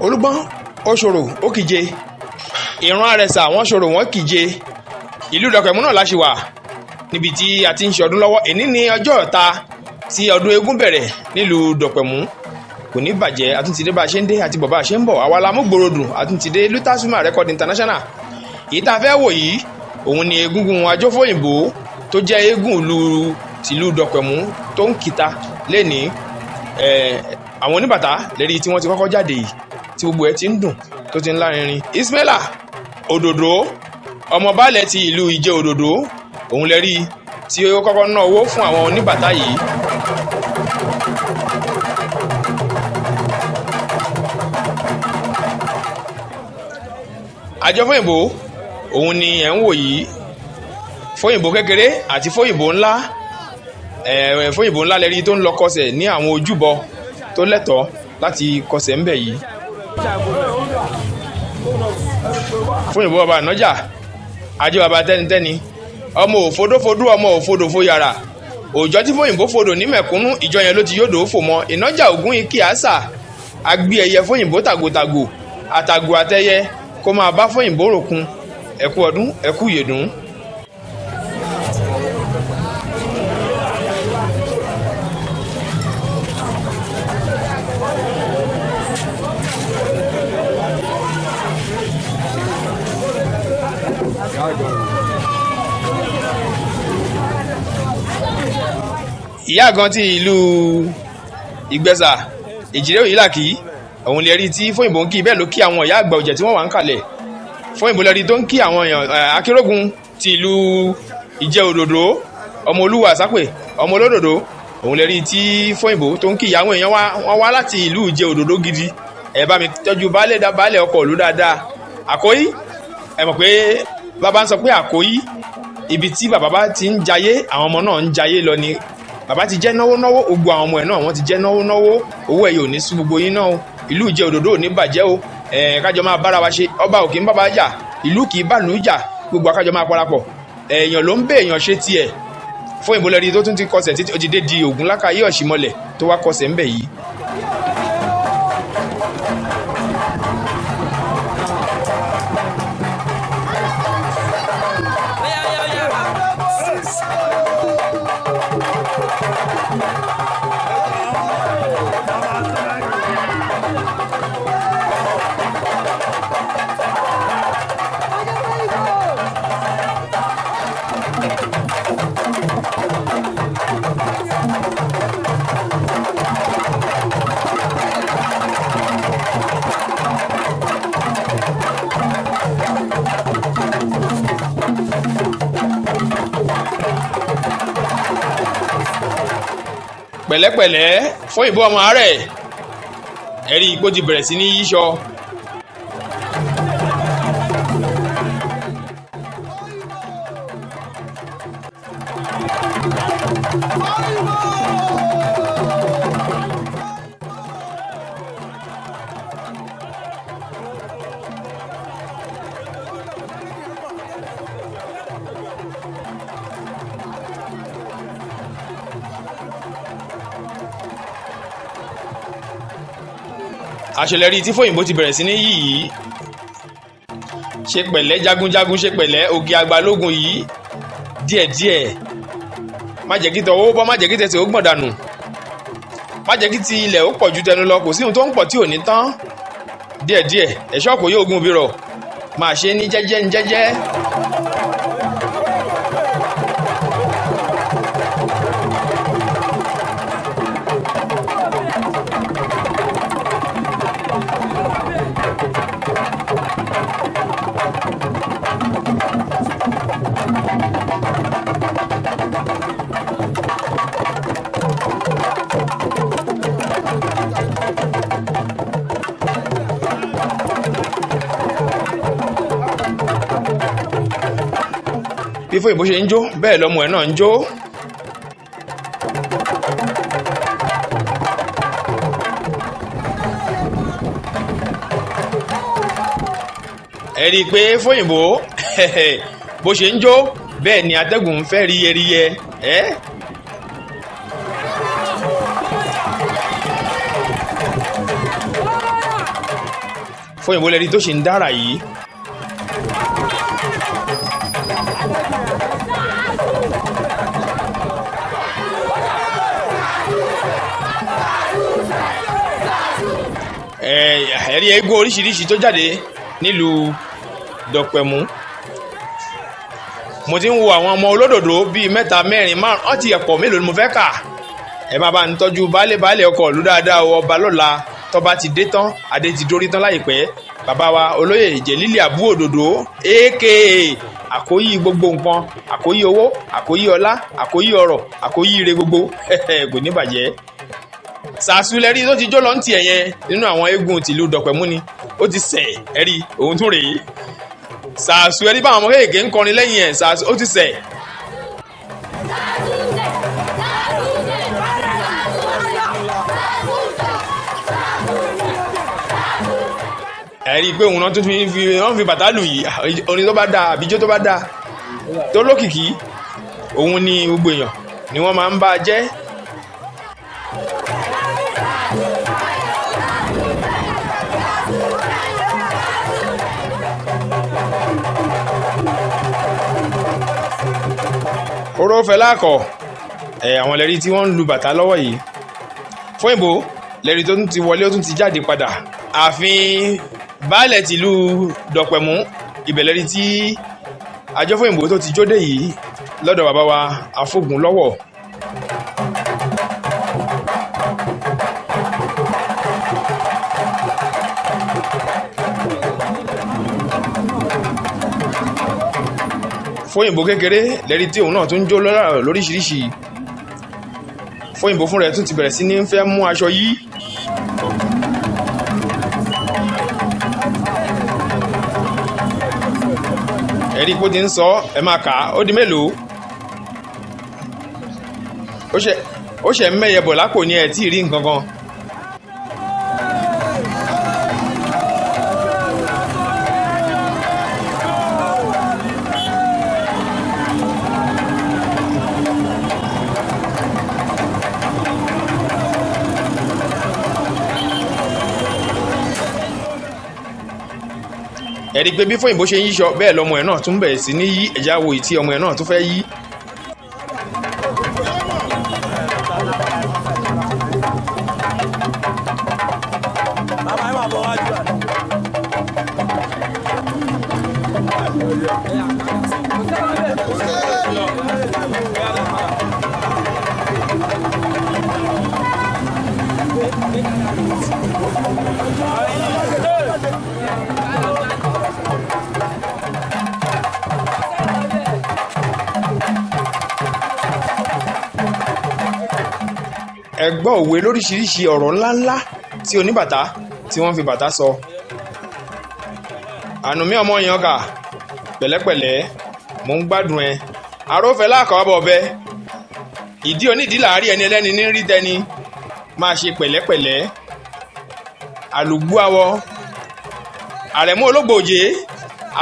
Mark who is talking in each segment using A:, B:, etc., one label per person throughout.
A: Olúgbọ́n ó ṣòro ó kìje, ìran àrẹ̀sà wọ́n ṣòro wọ́n kìje. Ìlú Dọ̀pẹ̀mú náà la ṣì wà níbi tí a ti ń ṣe ọdún lọ́wọ́. Èní ní ọjọ́ ọ̀ta tí ọdún eégún bẹ̀rẹ̀ nílùú Dọ̀pẹ̀mú. Kò ní bàjẹ́. Àtúntìdé bá a ṣe ń dé àti bọ̀ bá a ṣe ń bọ̀. Àwa la mú gbòòrò àtúntìdé Lutasuma Record International. Èyí tá a fẹ́ wò yìí, òun ni egúngún Ajófóyìnbó tó jẹ́ eégún ìlú tìlú Dọ̀pẹ̀mú tó ń kìta lẹ́ni. Àwọn oníbàtà lérí tí wọ́n ti kọ́kọ́ jáde yìí, tí gbogbo ẹ̀ ti ń dùn, tó ti ń lárinrin. Ismaila Òdòdó, ọmọ baálẹ̀ ti ìlú Ìjẹ Òdòdó, òun lè rí tí ó kọ́kọ́ ná owó fún àwọn oníbàtà yìí. Àjọ Fóyìnbó òun ni ẹ̀ ń wò yìí, Fóyìnbó kékeré àti Fóyìnbó ńlá. Fóyìnbó ńlá lẹ́rí tó ń lọ kọsẹ̀ ní àwọn ojúbọ tó lẹ́tọ̀ọ́ láti kọsẹ̀ ńbẹ̀ yìí. Fóyìnbó bàbá ànájà, ajé bàbá tẹ́nitẹ́ni, ọmọ òfodófodó, ọmọ òfodòfo yàrá òòjọ́ tí Fóyìnbó fodò ní mẹ̀kúnnú, ìjọ yẹn ló ti yóò fò mọ́ ìnájà ògún ikí àṣà agbé ẹyẹ. Fóyìnbó tàgòtàgò àtàgò àtẹyẹ kó máa bá Fóyìnbó ròkun. Ẹkú ọdún, ẹkú ìyèdún. Ìyá kan ti ìlú Ìgbẹ́sà, Ìjìrẹ́ Òyìnláàkì, òun lè rí tí Fóyìnbó ń kí. Bẹ́ẹ̀ ló kí àwọn ìyá àgbà ọ̀jẹ̀ tí wọ́n wà ń kalẹ̀. Fóyìnbó lè rí tó ń kí àwọn èèyàn. Akérògùn ti ìlú Ìjẹ Òdòdó, ọmọ Olúwa Àsápè, ọmọ olódòdó, òun lè rí tí Fóyìnbó tó ń kí àwọn èèyàn wọ́n wá láti ìlú Ìjẹ Òdòdó gidi. Ẹ bá mi tọ́jú baálé dá baálé ọkọ̀ ìlú dáadáa. Àkóyí, ẹ mọ̀ pé bàbá ń sọ pé àkóyí, ibi tí bàbá bá ti ń jayé, àwọn ọmọ náà ń jayé lọ ni. Bàbá ti jẹ́ náwó náwó, gbogbo àwọn ọmọ ẹ̀ náà wọ́n ti jẹ́ náwó náwó. Owó ẹ̀ yóò ní sú gbogbo yín náà o. Ìlú Ìjẹ Òdòdó ò ní bàjẹ́ o. Kájọ máa bára wa ṣe. Ọba ò kì í bábá jà, ìlú kì í bàlú jà, gbogbo akájọ máa parapọ̀. Èèyàn ló ń bẹ èèyàn ṣe tiẹ̀. Fún ìbólẹ́rí tó tún ti kọsẹ̀ títí ó ti dé di Ògún lákàyè ọ̀ṣìmọlẹ̀ tó wá kọsẹ̀ ńbẹ̀ yìí. Pẹ̀lẹ́pẹ̀lẹ́ fún ìbọn ọmọ rẹ̀, ẹ̀rí igbó ti bẹ̀rẹ̀ sí ní yíṣọ. Àṣẹlẹ̀rí tí Fóyìnbó ti bẹ̀rẹ̀ sí ní yìí. Ṣe pẹ̀lẹ́ jagunjagun, ṣe pẹ̀lẹ́ ògì àgbàlógún yìí, díẹ̀díẹ̀. Má jẹ́ kí tọwọ́ bọ́, má jẹ́ kí tẹsẹ̀ ó gbọ̀n dànù, má jẹ́ kí ti ilẹ̀ ó pọ̀ ju tẹnu lọ. Kò sí ohun tó ń pọ̀ tí ò ní tán. Díẹ̀díẹ̀, ẹ̀ṣọ́ kò yóò gun bí rọ̀, máa ṣe ní jẹ́jẹ́ ní jẹ́jẹ́. Bí Fóyìnbó ṣe ń jó, bẹ́ẹ̀ lọ́mọ ẹ̀ náà ń jó. Ẹ rí i pé Fóyìnbó bó ṣe ń jó, bẹ́ẹ̀ ni atẹ́gùn ń fẹ́ ríyẹríyẹ ẹ́. Fóyìnbó lẹ́rí tó ṣì ń dára yìí. Ẹ̀rí eégún oríṣiríṣi tó jáde nílùú Dọ̀pẹ̀mú. Mo ti ń wo àwọn ọmọ olódòdó bíi mẹ́ta, mẹ́rin, márùn ọ́n ti ẹ̀pọ̀. Mélòó ni mo fẹ́ kà? Ẹ máa bá ń tọ́jú baálé baálé ọkọ̀ ìlú dáadáa o. Ọba lọ́la, tọ́ba ti dé tán, adé ti dórí tán láìpẹ́. Bàbá wa olóyè Jẹ̀lílì Àbú Òdòdó, aka àkóyí gbogbo nǹkan, àkóyí owó, àkóyí ọlá, àkóyí ọrọ̀, àkóyí ire gbogbo, kò ní bàjẹ́. Sàásùlẹ̀rí tó ti jó lọ ń tiẹ̀ yẹn nínú àwọn eégún tìlú Dọ̀pẹ̀mú ni ó ti sẹ̀. Ẹ̀rí òun tún rèé, sàásù. Ẹ̀rí báwọn ọmọ kéèké ń kọrin lẹ́yìn ẹ̀. Sàásù ó ti sẹ̀. Ẹ̀rí pé òun náà tún fi wọ́n fi bàtà lù yìí. Orin tó bá dáa, àbíjó tó bá dáa, tó lókìkí, òun ni gbogbo èèyàn ni wọ́n máa ń bá a jẹ́. Oró fẹlá kọ ẹ. Àwọn lẹ́rí tí wọ́n ń lu bàtà lọ́wọ́ yìí. Fóyìnbó lẹ́rí tó tún ti wọlé, ó tún ti jáde padà. Ààfin baálẹ̀ tìlú Dọ̀pẹ̀mú, ibẹ̀ lẹ́rí tí àjọ Fóyìnbó tó ti jóde yìí lọ́dọ̀ bàbá wa Afógun lọ́wọ́. Fóyìnbó kékeré lẹ́rí tí òun náà tún ń jó lọ́rọ̀ lóríṣiríṣi. Fóyìnbó fúnra ẹ̀ tún ti bẹ̀rẹ̀ sí ní fẹ́ mú aṣọ yìí. Ẹ̀rí pé ó ti ń sọ, ẹ máa kà á. Ó di mélòó? Ó ṣe ń mẹ́yẹ bọ̀ lápò ní ẹ̀ tí ì rí nǹkan kan. Ẹ̀rí pé bí Fóyìnbó ṣe ń yíṣọ, bẹ́ẹ̀ lọmọ ẹ̀ náà tún bẹ̀rẹ̀ sí ní yí. Ẹ̀já wo ìtí ọmọ ẹ̀ náà tún fẹ́ yí.
B: Bàbá, ẹ máa bọ̀ wájú.
A: Ẹ gbọ́ òwe lóríṣiríṣi, ọ̀rọ̀ ńláńlá tí oníbàtà tí wọ́n fi bàtà sọ. Ànúmí ọmọ yan kà pẹ̀lẹ́pẹ̀lẹ́, mò ń gbádùn ẹ. Àrófẹ́ láàkọ́ ọbẹ̀, ìdí onídìí làárí, ẹni ẹlẹ́ni ní rí tẹni. Máa ṣe pẹ̀lẹ́pẹ̀lẹ́. Àlùgbú awọ àrẹ̀mú ológbòòjé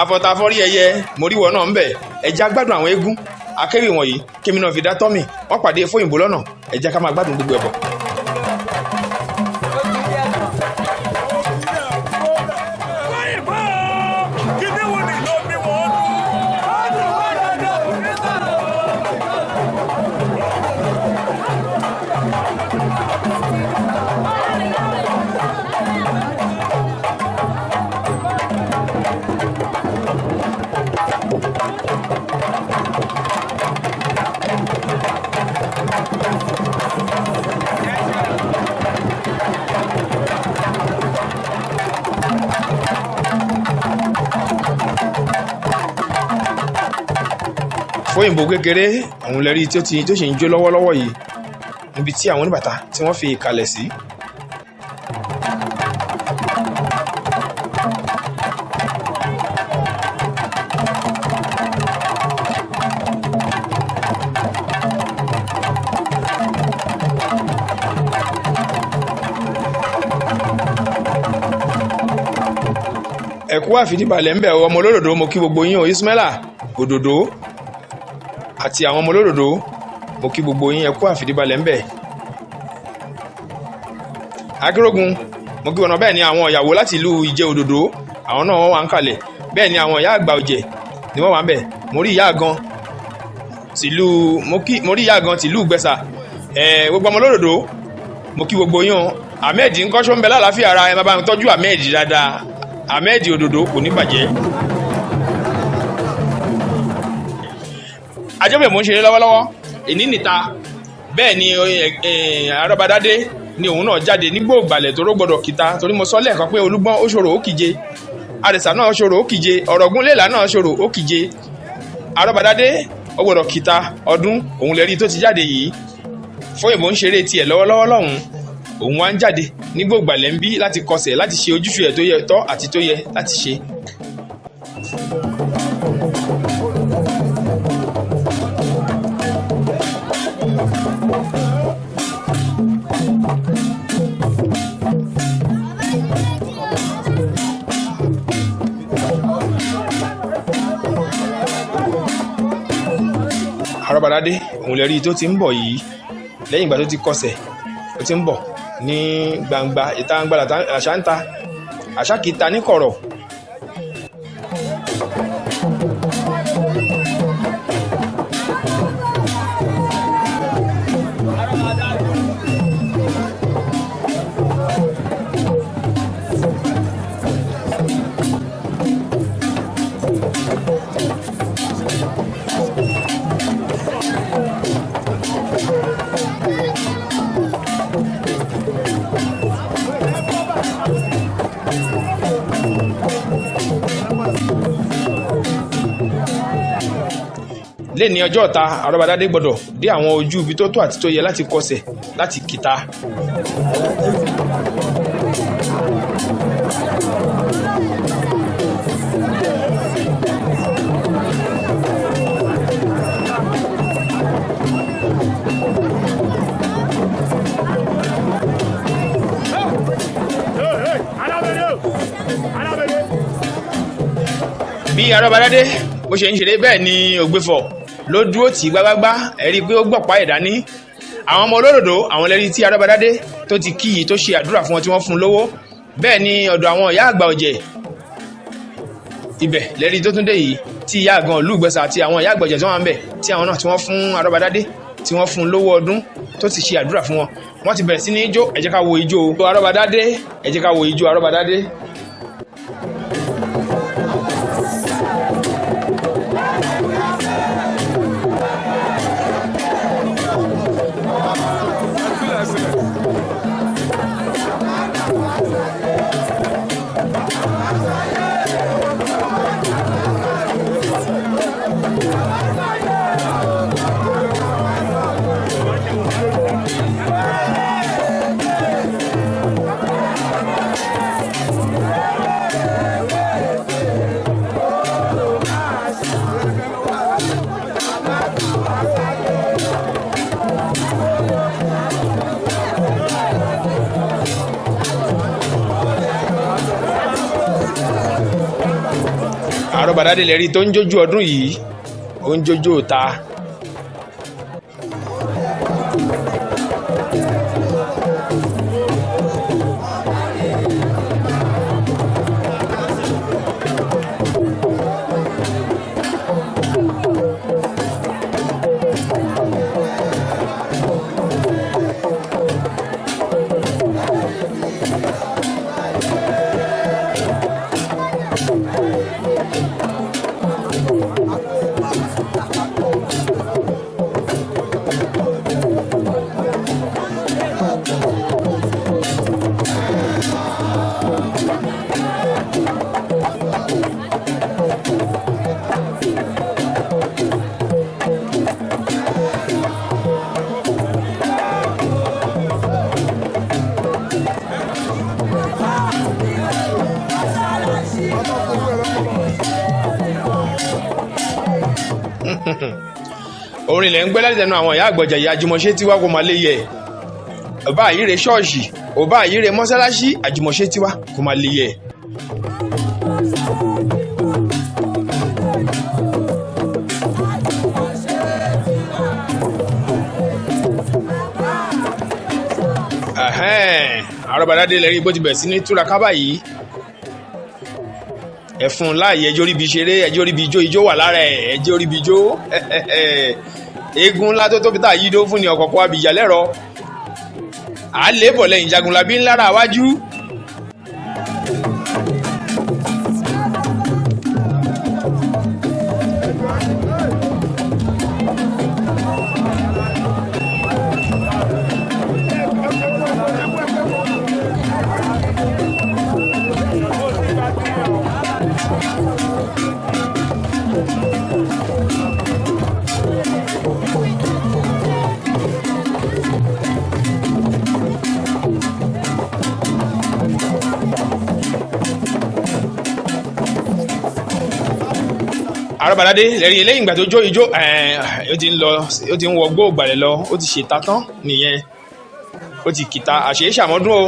A: àfọ̀tàfọ́rí ẹyẹ moríwọ náà ń bẹ̀. Ẹja gbádùn àwọn eégún akéwì wọ̀nyí, kémi náà fi dá tọ́mì. Wọ́n pàdé Fóyìnbó lọ́nà. Ẹja ká máa gbádùn gbogbo ẹ̀ bọ̀.
B: Fóyìnbó, kíní wo ni ló bí wọ́n dùn?
A: Fóyìnbó kékeré, òun lẹ́rí tí ó ti tó ṣì ń jó lọ́wọ́lọ́wọ́ yìí níbi tí àwọn oníbàtà tí wọ́n fi ìkàlẹ̀ sí. Ẹ̀kú àfìdíbalẹ̀ ń bẹ̀ ọ, ọmọ olódòdó. Mo kí gbogbo yín o. Ismaila Òdòdó àti àwọn ọmọ olódòdó, mo kí gbogbo yín, ẹ kú àfìdíbalẹ̀ ń bẹ̀. Akérògùn, mo kí wọn. Bẹ́ẹ̀ ni àwọn ìyàwó láti ìlú Ìjẹ Òdòdó. Àwọn náà wọ́n wà ń kalẹ̀. Bẹ́ẹ̀ ni àwọn ìyá àgbà ọ̀jẹ̀ ni wọ́n wà ń bẹ̀. Mo rí ìyá gan tìlú, mo rí ìyá gan tìlú Ìgbẹ́sà. Gbogbo ọmọ olódòdó, mo kí gbogbo yín o. Ahmed ńkọ́, ṣó ń bẹ lálàáfíà ara? Ẹ má bá mi tọ́jú Ahmed dáadáa. Ahmed òdòdó kò ní bàjẹ́. Àjọbẹ̀ mò ń ṣeré lọ́wọ́lọ́wọ́ èní níta. Bẹ́ẹ̀ ni Arọ́badádé ni òun náà jáde nígbò ìgbàlẹ̀ tó gbọ́dọ̀ kíta, torí mo sọ lẹ́ẹ̀kan pé Olúgbọ́n ó ṣòro ó kíje, Àrẹ̀sà náà ṣòro ó kíje, Ọ̀rọ̀gúnlélà náà ṣòro ó kíje. Arọ́badádé ó gbọ́dọ̀ kíta ọdún. Òun lè rí tó ti jáde yìí. Fóyìnbó ń ṣeré tiẹ̀ lọ́wọ́lọ́wọ́ lọ́hùn, òun wá ń jáde nígbò ìgbàlẹ̀ ń bí láti kọsẹ̀, láti ṣe ojúṣe ẹ̀ tó yẹ tọ́ àti tó yẹ láti ṣe. Arọ́badádé òun lè rí tó ti ń bọ̀ yìí. Lẹ́yìn ìgbà tó ti kọsẹ̀, ó ti ń bọ̀ ní gbangba. Ìta gbangba làṣà ń ta, àṣà kì í ta ní kọ̀rọ̀. Lé ní ọjọ́ ọ̀ta, Arọ́badádé gbọ́dọ̀ dé àwọn ojú ibi tó tó àti tó yẹ láti kọsẹ̀, láti kìta. Bí Arọ́badádé bó ṣe ń ṣeré, bẹ́ẹ̀ ni Ògbéfọ̀ ló dúró tì í gbágbágbá. Ẹ rí i pé ó gbọ̀pá ẹ̀ dání. Àwọn ọmọ olódòdó, àwọn lẹ́rí tí Arọ́badádé tó ti kí yìí, tó ṣe àdúrà fún wọn, tí wọ́n fún un lówó. Bẹ́ẹ̀ ni ọ̀dọ̀ àwọn ìyá àgbà ọ̀jẹ̀, ibẹ̀ lẹ́rí tó tún dé yìí, tí ìyá àgàn ìlú Ìgbẹ́sà àti àwọn ìyá àgbà ọ̀jẹ̀ tí wọ́n wà ń bẹ̀, tí àwọn náà tí wọ́n fún Arọ́badádé, tí wọ́n fún un lówó ọdún, tó sì ṣe àdúrà fún wọn. Wọ́n ti bẹ̀rẹ̀ sí ní jó. Ẹ jẹ́ ká wo ijó Arọ́badádé, ẹ jẹ́ ká wo ijó Arọ́badádé. Arọ́badádé lè rí tó ń jójú ọdún yìí, ó ń jójú ta. Orin ilẹ̀ ń gbẹ́ láti ẹnu àwọn ìyá àgbọ̀jà ìyá. Àjùmọ̀ṣe tiwa kò máa lè yẹ. Ọba àyíre ṣọ́ọ̀ṣì, ọba àyíre mọ́sálásí, àjùmọ̀ṣe tiwa kò máa lè yẹ. Arọ́badádé lẹ́rí bó ti bẹ̀rẹ̀ sí ní túraká báyìí. Ẹ̀fún láàyè, ẹjọ́ ríbi ṣeré, ẹjọ́ ríbi ijó, ijó wà lára ẹ̀, ẹjọ́ ríbi ijó. Eégún ńlá tó tóbi tá a yí dó fún ni ọ̀kọ̀ọ̀kọ̀ abìjà lẹ́rọ à lè bọ̀ lẹ́yìn Jagunlabi ńlára wájú. Arọ́bàdádé lẹ́rìí lẹ́yìn ìgbà tó jó ijó, ó ti ń lọ, ó ti ń wọ gbóògbàlẹ̀ lọ, ó ti ṣètà tán nìyẹn, ó ti kìta àṣẹ ṣàmọ́dún o,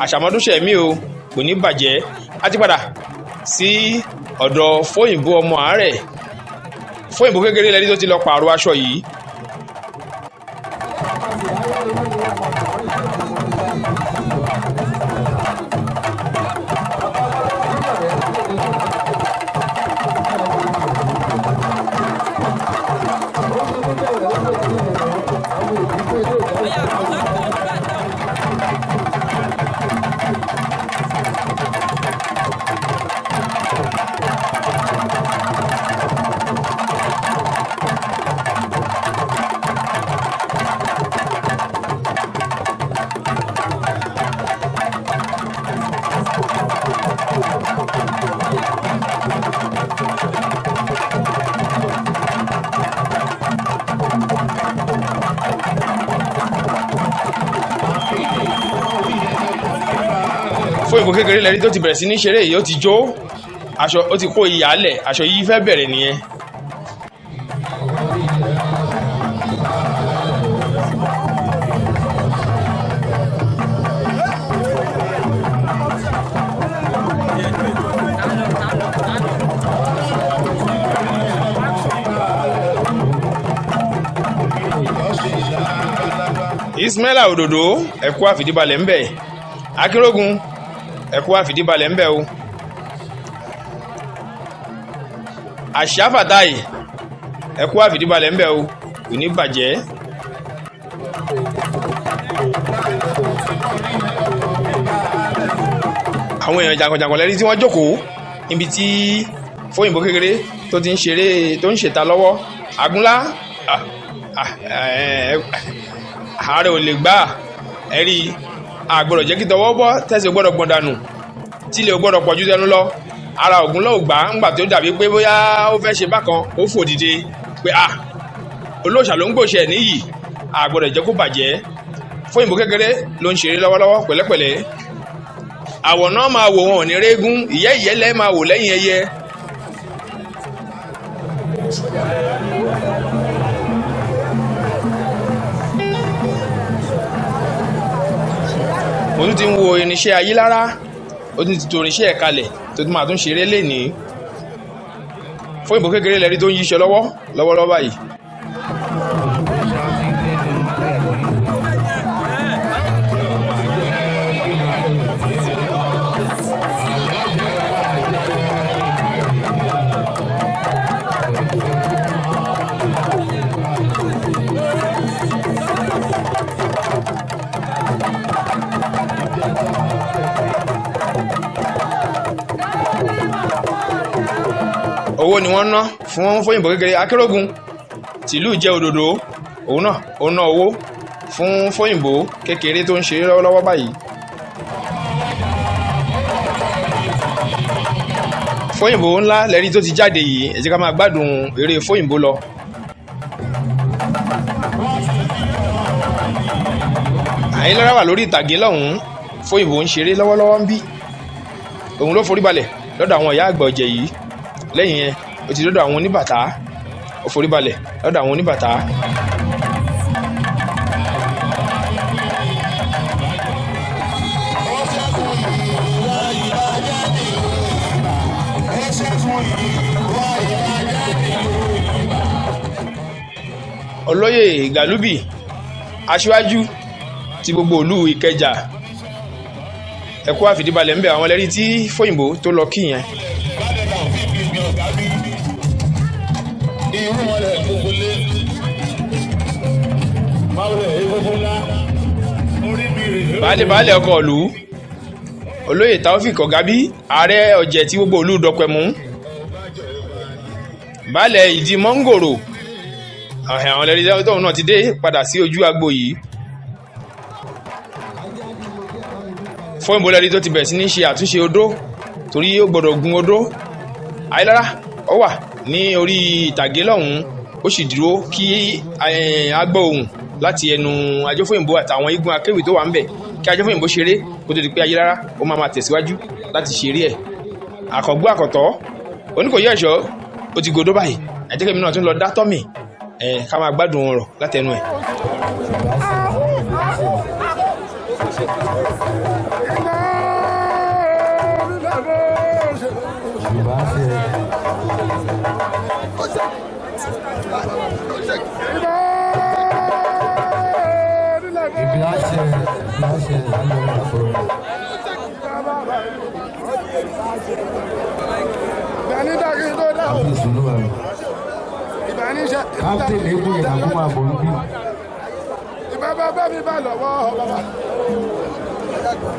A: àṣàmọ́dún ṣẹ̀mí o, kò ní bàjẹ́. Á ti padà sí ọ̀dọ̀ Fóyìnbó ọmọ àárẹ̀. Fóyìnbó kékeré lẹ́rí tó ti lọ pààrọ̀ aṣọ yìí. Fóyìnbó kékeré lẹ́rí tó ti bẹ̀rẹ̀ sí ní ṣeré yìí, ó ti jó aṣọ, ó ti kó ìyàálẹ̀ aṣọ yìí fẹ́ bẹ̀rẹ̀ nìyẹn. Ismaila Òdòdó, ẹ̀kú àfìdíbalẹ̀ ńbẹ̀. Akínrógun, ẹ̀kú àfìdíbalẹ̀ ńbẹ̀ o. Àṣà Fatai, ẹ̀kú àfìdíbalẹ̀ ńbẹ̀ o, kò ní bàjẹ́. Àwọn èèyàn jàǹkànjàǹkàn lẹ́rí tí wọ́n jókòó níbi tí Fóyìnbó kékeré tó ti ń ṣeré, tó ń ṣèta lọ́wọ́. Àgúnlá, ààrẹ ò lè gbà ẹ rí i, àgbọ̀dọ̀ jẹ́ kí tọwọ́ bọ́ tẹ̀sí gbọ́dọ̀ gbọ̀n dànù, tílé ò gbọ́dọ̀ pọ̀jù tẹnu lọ. Ara ògùn lọ́wọ́ gbà ńgbà tó dàbí pé bóyá ó fẹ́ ṣe bákan, ó fò dìde pé à olóòṣà ló ń gbòṣẹ níyì, àgbọ̀dọ̀ jẹ́ kó bàjẹ́. Fóyìnbó kékeré ló ń ṣeré lọ́wọ́lọ́wọ́ pẹ̀lẹ́pẹ̀lẹ́. Àwọ̀ náà máa wò wọn ò ní régún, ìyẹ́ ìyẹ́lẹ́ máa wò lẹ́yìn ẹyẹ. Mo tún ti ń wo irinṣẹ́ ayélára, ó tún ti to irinṣẹ́ ẹ̀ kalẹ̀ tó tún máa tún ṣeré lénìí. Fóyìnbó kékeré lẹ́rí tó ń yíṣọ lọ́wọ́ lọ́wọ́lọ́wọ́ báyìí. Owó ni wọ́n ná fún Fóyìnbó kékeré. Akérògùn tìlú jẹ́ òdòdó, òun náà ó ná owó fún Fóyìnbó kékeré tó ń ṣeré lọ́wọ́lọ́wọ́ báyìí. Fóyìnbó ńlá lẹ́rí tó ti jáde yìí, ẹ jẹ́ ká máa gbádùn eré Fóyìnbó lọ. Àyínlára wà lórí ìtàgé lọ́hùn-ún, Fóyìnbó ń ṣeré lọ́wọ́lọ́wọ́ ń bí. Òun ló forí balẹ̀ lọ́dọ̀ àwọn ìyá àgbà ọ̀jẹ̀ yìí. Lẹ́yìn yẹn, ó ti dọ́dọ̀ àwọn oníbàtà, ó forí balẹ̀ lọ́dọ̀ àwọn oníbàtà. Olóyè Gàlúbì, aṣíwájú ti gbogbo ìlú Ìkẹjà, ẹ̀kú àfìdíbalẹ̀ ń bẹ àwọn ẹlẹ́rìí tí Fóyìnbó tó lọ kí yẹn.
C: mi ọ̀gá bí irú wọn lẹ̀ gbogbo lé máa wọlé egungun ńlá orí mi rè é.
A: Baálé baálé ọkọ̀ ìlú, Olóyè Taofik Ọ̀gábí, ààrẹ ọ̀jẹ̀ tí gbogbo ìlú Dọ̀pẹ̀mú, baálẹ̀ ìdí mọ́ngòrò, àwọn ẹlẹ́rìí tóun náà ti dé padà sí ojú agbo yìí. Fóyìnbó lẹ́rìí tó ti bẹ̀rẹ̀ sí ní ṣe àtúnṣe odó, torí ó gbọ́dọ̀ gun odó. Ayélára ó wà ní orí ìtàgé lọ́hùn-ún, ó sì dúró kí a gbọ́ ohùn láti ẹnu Ajófóyìnbó àtàwọn igun akéwì tó wà ń bẹ̀, kí Ajófóyìnbó ṣeré kó tó di pé Ayélára ó máa máa tẹ̀síwájú láti ṣeré ẹ̀. Àkọ́gbó àkọ́tọ́ Oníkòyí Ẹ̀ṣọ́ ó ti godó báyìí. Ẹ jẹ́ kí èmi náà tún lọ dá tọ́mì ẹ̀ ká máa gbádùn ọ̀rọ̀ látẹnu ẹ̀.
D: Captain egun yẹn kó máa bọ̀ níbí.
E: Ìbá bá mi bá lọ́wọ́ bàbá.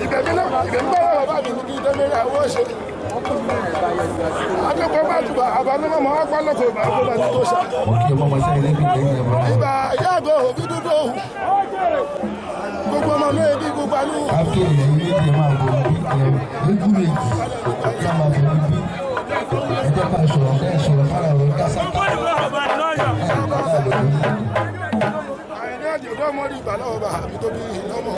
E: Ìbẹ̀ mi náà ìbẹ̀ mi bá lọ́wọ́ bàbá mi ní kí n tẹ́lẹ̀ àwọn ṣe. Akẹ́kọ̀ọ́ bá tùbà àbánúmọ̀ mọ́ apá lọ́kọ̀ ìbá kó bá ti tó ṣe.
D: Wọ́n kí ọmọ ọmọ sẹ́yìn lẹ́bí lẹ́yìn ẹ̀ bá.
E: Ìbá yàgò òbí dúdú òhù. Gbogbo ọmọ lóye bí gbogbo àlú.
D: Captain yẹn méjì ẹ̀ máa bọ̀ níbí egun méjì ẹ̀ máa bọ̀ níbí. Ẹ jẹ́ ká sọ̀rọ̀ ká sọ̀rọ̀ kára ọ̀rọ̀ ká sáká.
E: Àyìnlá àjọ̀dọ́ ọmọ rí ìbá lọ́wọ́ bàbá mi tó bí lọ́mọ.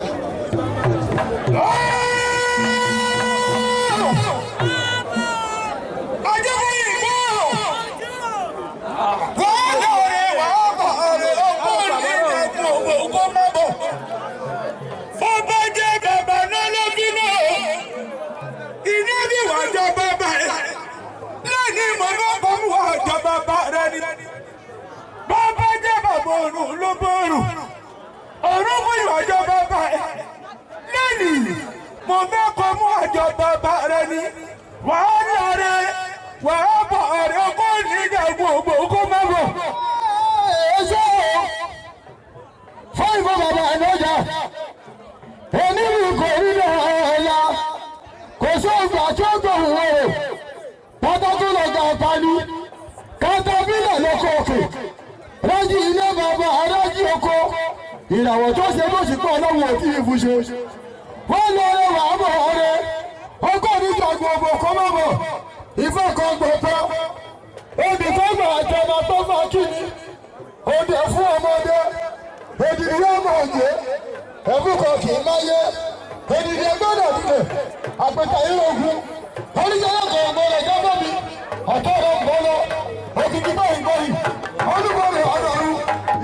B: Bàbá jẹ́ bàbá òrùn ló bọ̀rùn, òrùn fún ìwàjọ bàbá ẹ̀. Lẹ́yìn mo fẹ́ kọ́ mú àjọ bàbá rẹ ni, wàá lọ rẹ, wàá bọ̀ rẹ, kó níjà gbogbo kó má bọ̀.
D: Ẹ̀ṣọ́ fún ìbọn bàbá ẹ̀ lọ́jà, onílù kò rí lọ́ọ̀ọ́lá, kò sóògbà tí ó gbòòrò rẹ̀, pátákó lọ́gà àpáni, kátàbílẹ̀ lọ́kọ̀ òkè, rájí ilé bàbá arájí oko, ìràwọ̀ tó ṣe bó sì pọ̀ lọ́wọ́ òtí ìfúnṣe. Wọ́n lọ rẹ wàá bọ̀ ọ̀rẹ́, ọkọ̀ níjà gbogbo kọ́ mọ́ bọ̀, ìfẹ́ kan gbọ̀pọ̀, obì tó gbà àjọba tó fà kíni, òde fún ọmọdé, òdìdí ọmọ òjé, ẹ̀fúkọ kì í máyé, òdìdí ẹgbẹ́dọ̀ nílẹ̀, àpẹta ìrògùn, oníṣẹ́ kan ọ̀gbọ́n jábọ̀ mi, ọ̀tọ́rọ̀ ń bọ́ lọ, òkìkí báyìí báyìí, olúbọ̀rẹ̀ ọ̀dọ̀rù,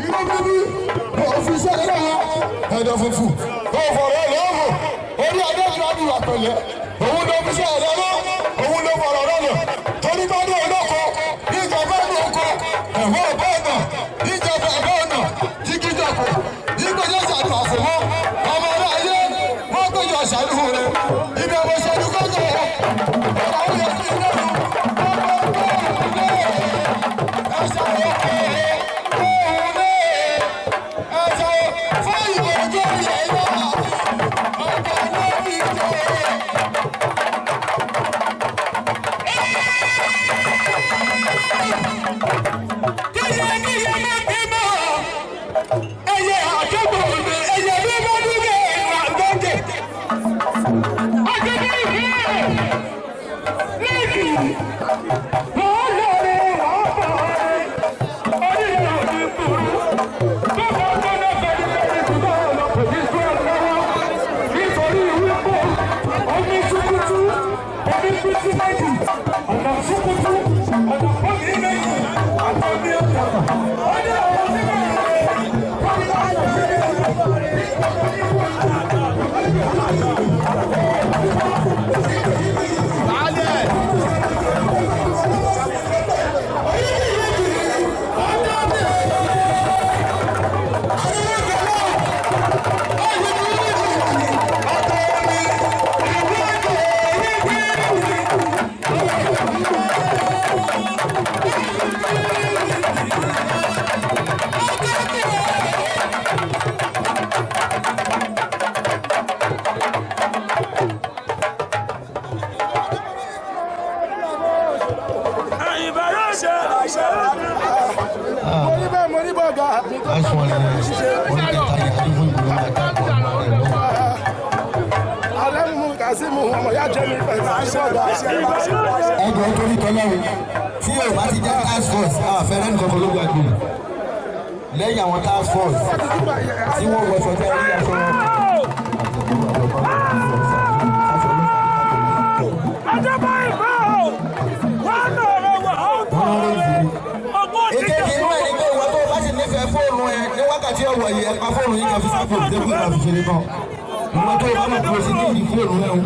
D: inú bíbí, òfìsẹ́ lọ́wọ́, ẹ̀dọ̀ funfun, òfòrò lọ́wọ́, orí adéjúwájú àpẹlẹ, òun ló fi ṣe ẹ̀dọ̀ lọ, òun ló fọ̀rọ̀ rọ̀lọ̀, torí bá ní olóko, níjọba ní oko, ẹ̀wọ́ ọ̀bọ̀ ọ̀nà, níjọba ẹ̀bọ̀ ọ̀nà, jígíjọpọ̀, nígbẹ́jọ́ ṣàdùn àfọwọ́, ọmọ ará ayé, wọ́n gbẹ́jọ́ ṣàánú rẹ̀, ibi ọmọ ṣẹ́nu kọ́kọ́, ọ̀rọ̀ àwọn yẹn fi lẹ́nu,
B: Kíyè kíyè má
E: Mo ní bẹ́ẹ̀, mo ní bọ̀gà mi tó
D: Last one ni orí kẹta yẹn, Adéfóyìnbó ló máa dáàbò ọmọ rẹ̀ lọ́wọ́.
E: Alẹ́ mú Kazeem ọmọ ìyá jẹ́ mi pẹ̀lú bọ̀gà.
D: Ẹgbẹ́ torí tọ́lọ́run tí yóò bá ti jẹ́ task force, àfẹ́rẹ́ nìkan kan ló gbàgbé lẹ́yìn àwọn task force tí wọ́n wọṣọ tẹ́ rí aṣọ. Èkejì inú ẹ̀ ni pé ìwọ tó o bá sì nífẹ̀ẹ́ fóònù ẹ ní wákàtí ọ̀wọ̀ yìí, ẹ pa fóònù yìí kan fi sáfò dẹ́kun ìgbà fi ṣeré kan. Ìwọ tó o bá mọ̀ pé o sì ní ìdí fóònù ẹ o,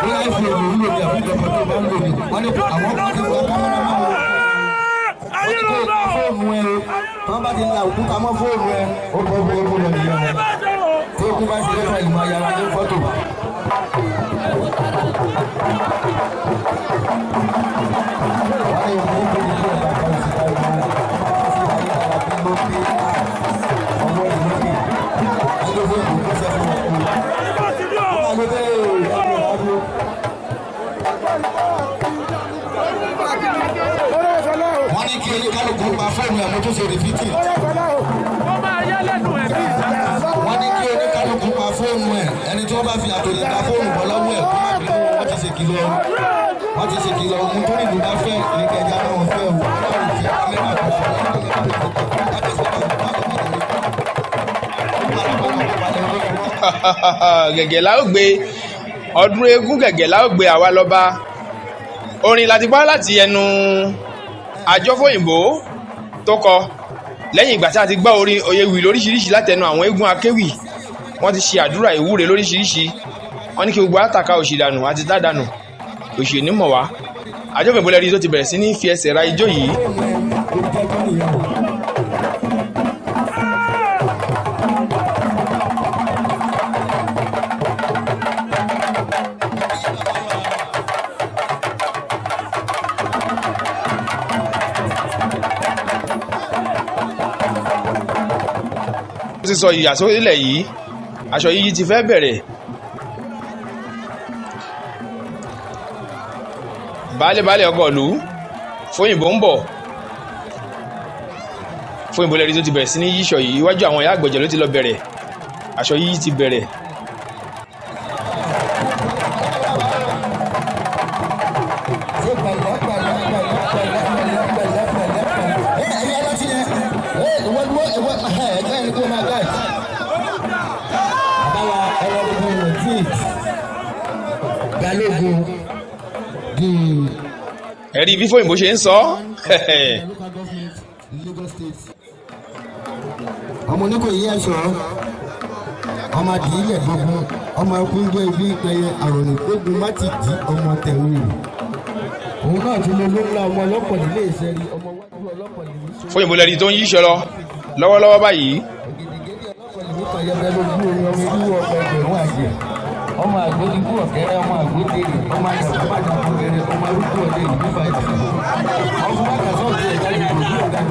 D: bóyá iPhone ló ń lò ní àbí ìjọba tó o bá ń lò ní, wọ́n ní àwọn kan ti gba kámẹ́rà máa wò. Wọ́n ní kó o pa fóònù ẹ o, tí wọ́n bá ti la òkúta mọ́ fóònù ẹ, ó bọ́ bó o lọ nìyẹn o. Tí o kú bá ṣe lẹ́fà ìmọ̀ ayára ní fọ́tò. Wọ́n ní òkú kò ní kí ọ̀gá kan sí ká ìmọ̀ ló pé ọwọ́ ìlókè Adéfóyìnbó kó sẹ́ fún ọkọ. Ó máa ló bẹ́ẹ̀ o, adúlọ́ adúlọ́. Wọ́n ní kí oníkálukú pa fóònù ẹ̀, mo tún ṣe rìpítì. Wọ́n ní kí oníkálukú pa fóònù ẹ̀, ẹni tí wọ́n bá fi àtòlè gba fóònù bọ́ lọ́wọ́ ẹ̀ kó má bínú, wọ́n ti ṣèkìlọ̀, wọ́n ti ṣèkìlọ̀. Ohun tó nílùú bá fẹ́ ní kẹjá bá wọn fẹ́ o. Ọlọ́run fi kámẹ́rà tó fọ́.
A: Gẹ̀gẹ̀ la ó gbé ọdún eégún, gẹ̀gẹ̀ la ó gbé àwa lọ́ba. Orin láti gbọ́ láti ẹnu Àjọfóyìnbó tó kọ lẹ́yìn ìgbà tí a ti gbọ́ orin oyewì lóríṣiríṣi látẹnu àwọn eégún akéwì. Wọ́n ti ṣe àdúrà ìwúre lóríṣiríṣi, wọ́n ní kí gbogbo àtàkà òṣì dànù àti tádànù òṣì onímọ̀ wá. Àjọfóyìnbó lẹ́rí tó ti bẹ̀rẹ̀ sí ní fi ẹsẹ̀ ra ijó yìí. Ó ti sọ ìyàsórílẹ̀ yìí, aṣọ yíyí ti fẹ́ bẹ̀rẹ̀. Baálé ọkọ̀ ìlú Fóyìnbó ń bọ̀. Fóyìnbó lẹ́rí tó ti bẹ̀rẹ̀ sí ní yíṣọ yìí, iwájú àwọn ìyá àgbọ̀jẹ̀ ló ti lọ bẹ̀rẹ̀, aṣọ yíyí ti bẹ̀rẹ̀.
D: Ṣe pẹ̀lẹ́ pẹ̀lẹ́ pẹ̀lẹ́ pẹ̀lẹ́ pẹ̀lẹ́ pẹ̀lẹ́ pẹ̀lẹ́ pẹ̀lẹ́. Ẹ ẹ̀yin aláti yẹn, ẹ ìwọ dúró, ìwọ ẹ ẹ̀ka ẹni kó máa gáì. Bàbá ẹlẹ́dùn Madrid Balógun di.
A: Ẹ̀rí bí Fóyìnbó ṣe ń sọ.
D: Local government Lagos State. Ọmọ oníkòyí ẹ̀ṣọ́, ọmọ adìyẹ gbogbo, ọmọ ẹkún gbé ibi ìpẹyẹ àròyìn gbógun má ti di ọmọ tẹ̀wé, òun náà tún lè ló ńlá ọmọ ọlọ́pọ̀ nílé ìṣẹ́rí ọmọ wájú ọlọ́pọ̀ nílé.
A: Fóyìnbó lẹ́rí tó ń yíṣọ lọ lọ́wọ́lọ́wọ́ báyìí.
D: Ògèdègèdè ọlọ́pọ̀ nílé kan yẹbẹ lójú orin, ọmọ irú ọmọ ẹgbẹ̀rún àjẹ, ọmọ àgbódìgbò ọ̀kẹ́rẹ́, ọmọ àgbódèrè, ọmọ àgbàkúrẹ́rẹ́, ọmọ arúgbó ọdẹ ìlú fàájì, ọmọ wákàtí ọ̀dẹ ẹ̀dá ìlú ọ̀gá.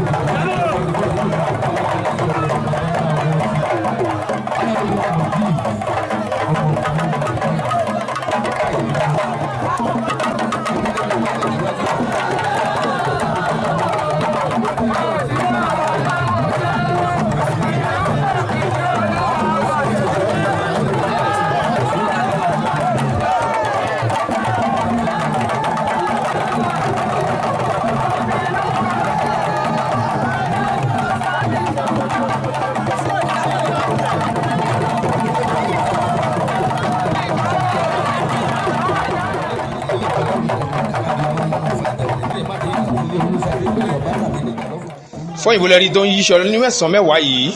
A: Fóyìnbó lẹ́rí tó ń yíṣọ ní mẹ́sàn-án mẹ́wàá yìí.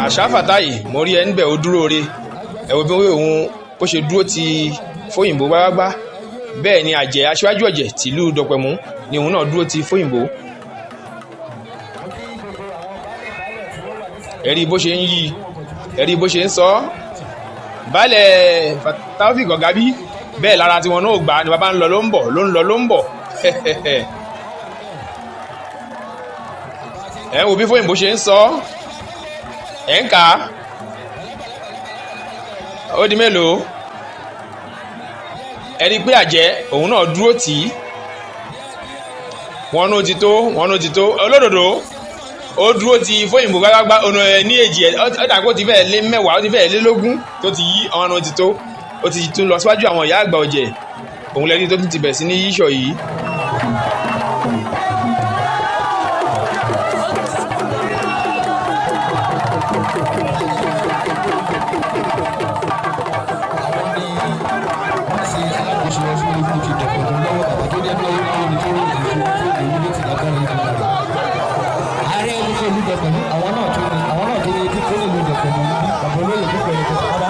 A: Àṣà Fàtáì, mo rí ẹ níbẹ̀, ó dúró re. Ẹ wo bí òun bó ṣe dúró ti Fóyìnbó gbágbágbá. Bẹ́ẹ̀ ni àjẹ́ aṣíwájú ọ̀jẹ̀ tìlú Dọ̀pẹ̀mú ni òun náà dúró ti Fóyìnbó. Ẹ rí bó ṣe ń yí, ẹ rí bó ṣe ń sọ ọ́. Baálẹ̀ Taofik Ọ̀gábí, bẹ́ẹ̀ lára tiwọn náà gbà ni bàbá ń lọ ló ń bọ̀, ló ń lọ ló ń bọ̀. Ẹ ń wo bí Fóyìnbó ṣe ń sọ ọ́, ẹ ń kà á. Ó di mélòó? Ẹ rí i pé àjẹ́ òun náà dúró tì í. Wọn ló ti tó, wọn ló ti tó. Olódodo ó dúró ti Fóyìnbó gbágbágbá ọ̀nà ẹ̀ ní èjì ẹ̀, ó dà kó ti fẹ́ẹ̀ lé 10, ó ti fẹ́ẹ̀ lé 20 tó ti yí. Ọ̀nà ti tó, ó ti tún lọ síwájú àwọn ìyá àgbà ọ̀jẹ̀. Òun lẹ́ni tó tún ti bẹ̀ sí ní yíṣọ̀ yìí.
D: Àwọn ní wọ́n ṣe alákòóso fún ogun ti dọ̀pẹ̀mú lọ́wọ́, bàbá tó jẹ́ lọ́wọ́ lọ́wọ́ ní tó ròyìn fún tó ìlú ló ti lágbára ìlú rẹ̀. Ààrẹ olùkọ́ ìlú Dọ̀pẹ̀mú, àwọn náà tó ní kíkó nílùú Dọ̀pẹ̀mú níbí, bàbá olóyè púpọ̀ ẹ̀kọ́ bàbá.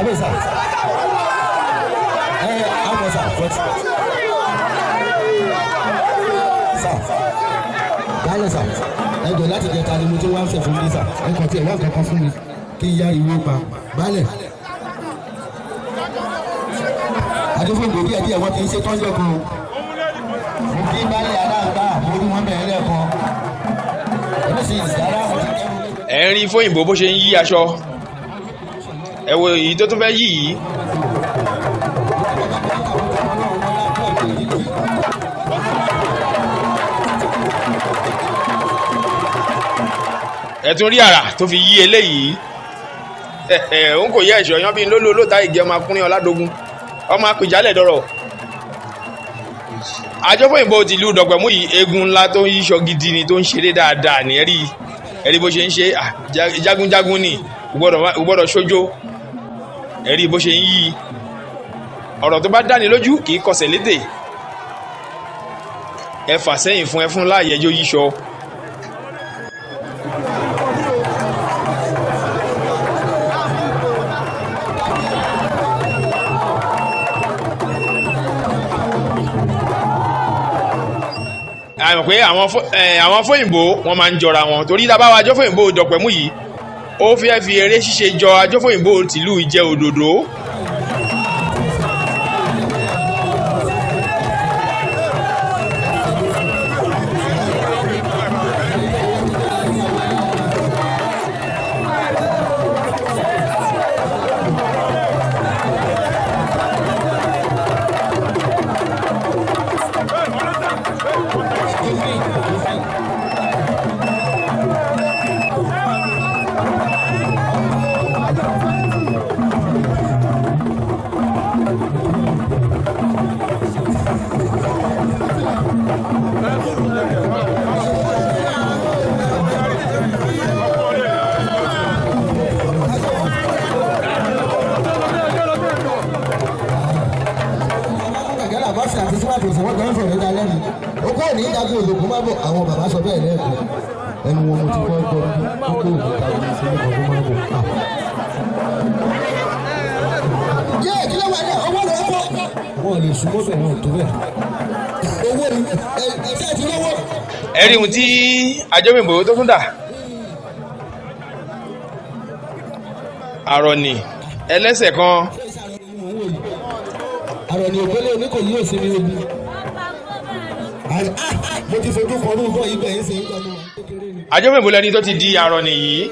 D: Ẹbí sà ẹ àwọn sà but sà baálẹ̀ sà, ẹ jọ láti jẹta ni mo ti wá ń fẹ̀ fún mi sà, ẹ kàn tí ẹ wá nǹkan kan fún mi kí n yá ìwé pa baálẹ̀ àdúgbò díẹ̀ díẹ̀ wọ́n ti ń ṣe tọ́jọ́ kan o. Mo kí baálé aláǹgbá, mo rí wọn bẹ̀rẹ̀ lẹ́ẹ̀kan, èmi sì dára mo ti kẹ́rù.
A: Ẹ ń rí Fóyìnbó bó ṣe ń yí aṣọ. Ẹ wo èyí tó tún fẹ́ yí yìí. Ẹ tún rí àrà tó fi yí eléyìí. Òun kò yẹ ẹ̀ṣọ́ yan bíi lóló olóòtá ìgé ọmọ akúnrin ọ̀làdógún ọmọ apèjálẹ̀ dọ̀rọ̀. Àjọ Fóyìnbó tìlú Dọ̀pẹ̀mú yìí, eégún ńlá tó ń yíṣọ gidi ni, tó ń ṣeré dáadáa ní. Ẹ̀rí ẹ̀rí bó ṣe ń ṣe. Ah, jagunjagun ni, kò gbọ́dọ̀ ṣojo. Ẹ̀rí bó ṣe ń yí. Ọ̀rọ̀ tó bá dáni lójú kì í kọsẹ̀ létè. Ẹ fà sẹ́yìn fún ẹ fún láàyè ẹjọ́ yíṣọ. A mọ̀ pé àwọn Fóyìnbó wọn máa ń jọra wọn, torí tá a bá wa Àjọfóyìnbó Dọ̀pẹ̀mú yìí, ó fẹ́ fi eré ṣíṣe jọ Àjọfóyìnbó tìlú Ìjẹ Òdòdó.
D: Gẹ́gẹ́ àbáṣe àti síwájú òsè wọ́n jọ ń sọ̀rọ̀ níta lẹ́nu. Okó òní jagun òdòkú má bọ̀, àwọn bàbá sọ bẹ́ẹ̀ lẹ́ẹ̀kan. Ẹnu wọn mo ti kọ́ gbọ́ bí okó òní jagun òdòkú má bọ̀. Yé kí ló wà ní owó lọ́wọ́ kọ́? Wọ́n lè sún mọ́tò wọn tó bẹ́ẹ̀. Owó ni ẹ ẹ ti lówó.
A: Ẹ rí ohun tí Àjọfóyìnbó tó tún dà. Àrọ̀nì ẹlẹ́sẹ̀ kan.
D: Àrọ̀ ni ògbélé oníkòyí ò sí ní ogun. Mo ti fojú kan orúkọ yìí bẹ́ẹ̀ ń ṣe é gbọ́dọ̀.
A: Àjọfóyìnbó lẹni tó ti di àrọ̀nì yìí.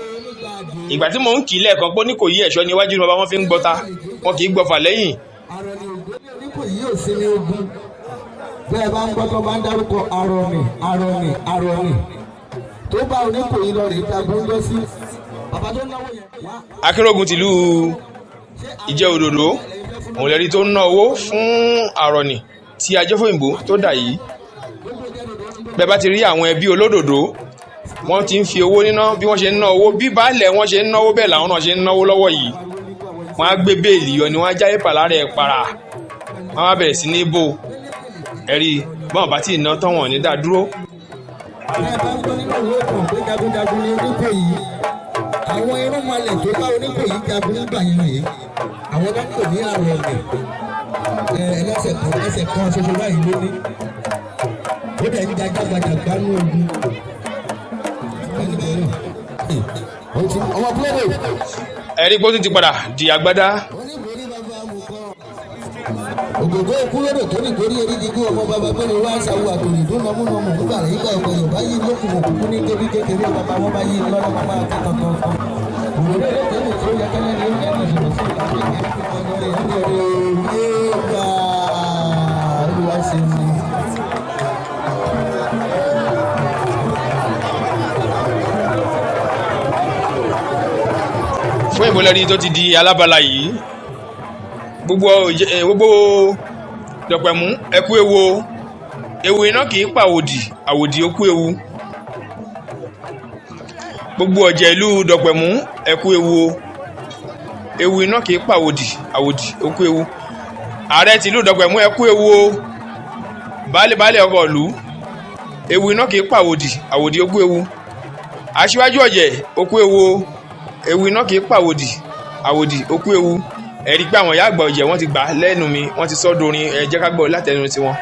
A: Ìgbà tí mò ń kì í lẹ́ẹ̀kan pé ní kò yí ẹ̀ṣọ́ níwájú ni bàbá wọn fi ń gbọ́ta, wọn kì í gbọ́fà lẹ́yìn.
D: Àrọ̀ ni ògbélé oníkòyí ò sí ní ogun. Bẹ́ẹ̀ bá ń gbọ́ tó bá ń dárúkọ Àrọ̀nì, Àrọ̀nì, Àrọ̀nì tó bá oníkòyí lọ rèé jagun lọ sí. Bàbá tó náwó yẹn wá.
A: Akérògùn tìlú Ìjẹ Òdòdó, òun lẹ́ni tó ń ná owó fún àrọ̀nì tí Àjọfóyìnbó tó dà yìí. Bẹ́ẹ̀ bá ti rí àwọn ẹbí olódòdó, wọ́n ti ń fi owó níná bí wọ́n ṣe ń ná owó, bí baálẹ̀ wọ́n ṣe ń náwó, bẹ́ẹ̀ làwọn náà ṣe ń náwó lọ́wọ́ yìí. Wọ́n á gbé béèlì yọ ni, wọ́n á já ìpà lára ẹ̀ para, wọ́n á bẹ̀rẹ̀ sí ní bò. Ẹ̀rí bọ́n bá tí ì ná tán, wọ́n ní dá dúró.
D: Bẹ́ẹ̀ bá ń gbọ́ nínú ìwé kan pé jagunjagun ni oníkòyí. Àwọn irúnmọlẹ̀ tó bá oníkòyí jagun nígbà yẹn rèé. Àwọn náà ń pè ní Àrọ̀nì. Ẹlẹ́sẹ̀ kan, ẹsẹ̀ kan ṣoṣo báyìí ló ní. Ó dẹ̀ ń jagbágbajàgbá ní ogun. Ọmọ púlọ́dọ̀.
A: Ẹ̀rí pé ó tún ti padà di agbádá.
D: Oníborí bàbá amukọ. Ògògó kúlódò tó ní gorí erígigún ọmọ bàbá gbẹ́ni wá ṣàwọ àtòyìn tó nọmúnọmù nígbà rẹ̀ ìgbà ọ̀pọ̀ Yorùbá yìí lókun òkùnkùn ní kébí kékeré bàbá wọn bá yí lọ́dọ̀ bàbá akẹ́kọ̀ọ́ kan. Òwúrọ̀ lóde tó yẹ kẹ́lẹ́ ní ó lẹ́nu ìṣòro sí.
A: Fún ìbọlẹ́rí tó ti di alábala yìí, gbogbo gbogbo Dọ̀pẹ̀mú, ẹkú ewu o. Ewu iná kì í pa àwòdì, àwòdì ó kú ewu. Gbogbo ọ̀jẹ̀ ìlú Dọ̀pẹ̀mú, ẹkú ewu o. Ewu iná kì í pa àwòdì, àwòdì ó kú ewu. Ààrẹ tìlú Dọ̀pẹ̀mú, ẹkú ewu o. Baálé baálé ọkọ̀ ìlú, ewu iná kì í pa àwòdì, àwòdì ó kú ewu. Aṣíwájú ọ̀jẹ̀, ó kú ewu o. Ewu iná kì í pa àwòdì, àwòdì ó kú ewu. Ẹ rí i pé àwọn ìyá àgbà ọ̀jẹ̀, wọ́n ti gbà á lẹ́nu mi, wọ́n ti sọ́ dorin. Ẹ jẹ́ ká gbọ́ látẹnu tiwọn.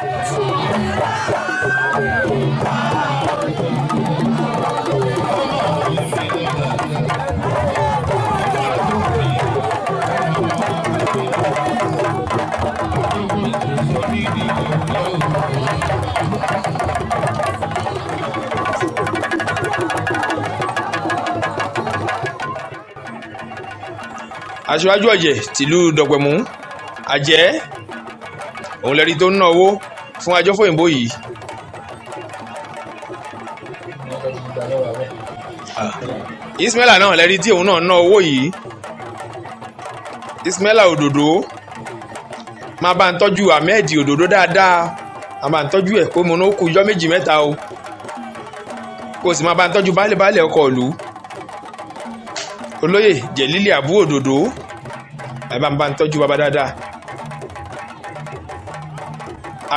A: Aṣíwájú ọ̀jẹ̀ tìlú Dọ̀pẹ̀mú, àjẹ́ òun lẹ́rí tó ń ná owó fún Ajọ́fóyìnbó yìí. Ismaila náà lẹ́rí tí òun náà ná owó yìí. Ismaila Òdòdó, máa bá ń tọ́jú Ahmed Òdòdó dáadáa, máa bá ń tọ́jú ẹ̀ kó mo ní ó kú ijọ́ méjì mẹ́ta o, kó o sì máa bá ń tọ́jú baálé baálé ọkọ̀ ìlú, olóyè Jẹ̀lílì Àbú Òdòdó. Ẹ bá ń tọ́jú bàbá dáadáa.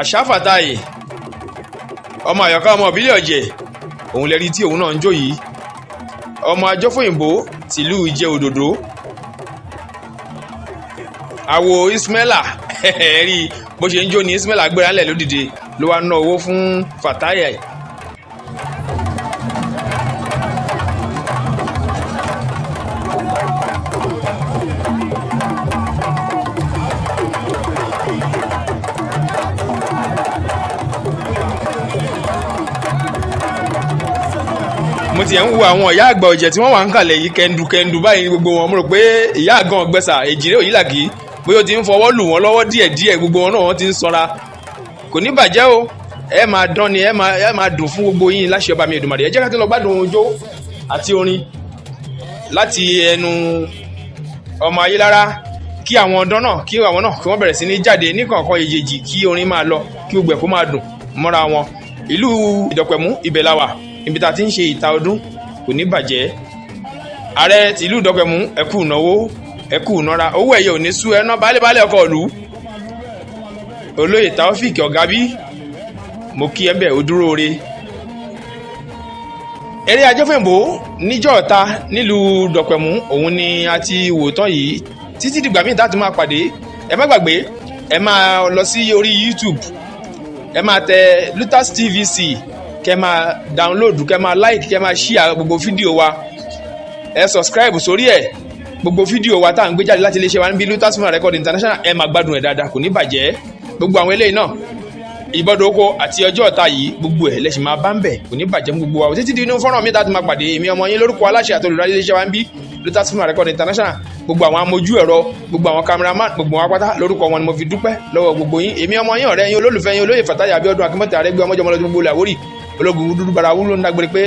A: Àṣà Fàtáì, ọmọ àyọ̀ká, ọmọ ìbílẹ̀ ọ̀jẹ̀, òun lẹ́rí tí òun náà ń jó yìí, ọmọ Ajọ́fóyìnbó tìlú Ìjẹ́ Òdòdó. Àwo Ismaila rí bó ṣe ń jó ni Ismaila gbéra ńlẹ̀ lódìde ló wá ná owó fún Fàtáì. Mo tiẹ̀ ń wo àwọn ìyá àgbà ọ̀jẹ̀ tí wọ́n wà ń kàlẹ̀ yìí, kẹ́ndùkẹ́ndù báyìí ní gbogbo wọn. Mo rò pé ìyá àgàn ọ̀gbẹ́sà Èjìrè Òyìnlàkì bóyá ó ti ń fọwọ́ lù wọ́n lọ́wọ́ díẹ̀díẹ̀. Gbogbo wọn náà wọ́n ti ń sanra. Kò ní bàjẹ́ o, ẹ máa dán ni, ẹ máa dùn fún gbogbo yín láṣẹ ọba mi Èdùmàrè. Ẹ jẹ́ ká tó lọ gbádùn ijó àti orin láti ẹnu ọmọ Ayélára, kí àwọn ọ̀dọ́ náà, kí àwọn náà kí wọ́n bẹ̀rẹ̀ sí ní jáde ní kọ̀ọ̀kan èjèèjì, kí orin máa lọ, kí gbogbo ẹ̀ kó máa dùn mọ́ra wọn. Ìlú Ìdọ̀pẹ̀mú, ibẹ̀ la wà, ibi tá a ti ń ṣe ìta ọdún. Kò ní bàjẹ́. Ààrẹ tìlú Ìdọ̀pẹ̀mú, ẹ kú ìnáwó, ẹ kú ìnára, owó ẹ̀yẹ ò ní sú ẹ ná. Baálé baálé ọkọ̀ ìlú, olóyè Taofik Ọ̀gábí, mo kí ẹ bẹ́ẹ̀, ó dúró re. Eré Ajẹ́fóyìnbó níjọ́ ọ̀ta nílùú Dọ̀pẹ̀mú òun ni a ti wò tán yìí. Títí dìgbà míì tá a tún máa pàdé, ẹ má gbàgbé, ẹ máa lọ sí orí YouTube, ẹ máa tẹ Lutas TVC, kẹ máa download, kẹ máa like, kẹ máa share gbogbo fídíò wa. Ẹ subscribe sórí ẹ. Gbogbo fídíò wa tá à ń gbé jáde láti iléeṣẹ́ wa níbi Lutas Film Record International, ẹ máa gbádùn ẹ dáadáa. Kò ní bàjẹ́. Gbogbo àwọn eléyìí náà, ìbọdọ̀ oko àti ọjọ́ ọ̀ta yìí, gbogbo ẹ̀ lẹ́sìn máa bá ń bẹ̀. Kò ní bàjẹ́ fún gbogbo wa. Títí di inú fọ́nrán mi tá a ti máa pàdé, èmi ọmọ yín, lórúkọ aláṣẹ àti olùdarí iléeṣẹ́ wa níbí, Lutas Film Record International, gbogbo àwọn amójú ẹ̀rọ, gbogbo àwọn cameraman, gbogbo àwọn apáta, lórúkọ wọn ni mo fi dúpẹ́ lọ́wọ́ gbogbo yín. Èmi ọmọ yín, ọ̀rẹ́ yín, olólùfẹ́ yín, olóyè Fàtáyà Abíọ́dún Akínmọ́tẹ̀ Àrẹ́gbẹ́ ọmọjọmọlọ́dún, gbogbo làwórì ológun dúdú bara wúlò ń dágbére pé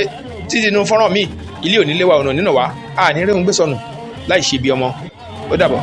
A: títí inú fọ́nrán mi, ilé òní léwa, ọ̀nà nínà wá, àní rí òun gbé sọnù láì ṣe bí ọmọ. Ó dàbọ̀.